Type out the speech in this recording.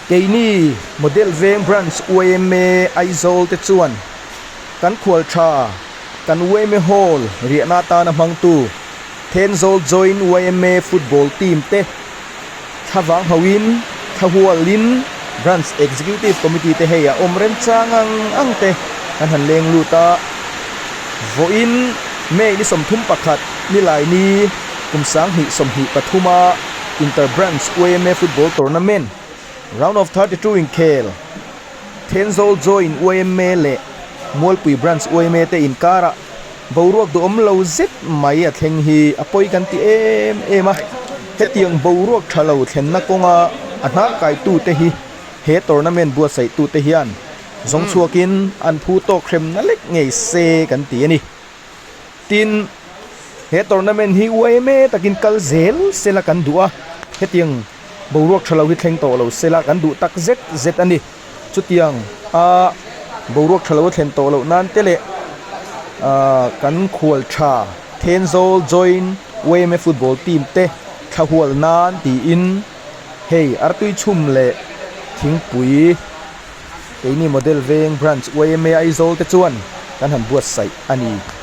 Keini Model Veng Branch yma Aizawl te chuan kan khual tha kan yma Hall riahna atana hmangtu Thenzawl Joint yma Football Team te thlavang hauhin thlahualin Branch Executive Committee te hei a awm remchang ang ang te kan han leng lut a, vawiin May ni 31 Nilaini kum 2023 a Inter Branch yma Football Tournament Round of 32 inkhel Thenzawl Joint yma leh Mualpui Branch yma te inkarah Boruak duhawm lo zet mai a thleng hi a pawi kan ti em em a, hetiang boruak tha lo thlenna kawnga a hnar kaitute hi he tournament buatsaihtute hian zawng chhuakin an phu tawk hremna lek ngei se kan ti a ni. Tin, he tournament hi uaime takin kal zel sela kan duh a, hetiang boruak tha lo hi thleng tawh lo sela kan duh tak zet zet a ni. Chutiang a boruak tha lo a thlen tawh loh nan te leh ahh kan khual tha Thenzawl Joint yma Football Team te thlahual nan tiin hei artui chhum leh thingpui keini Model Veng Branch yma Aizawl te chuan kan han buatsaih a ni.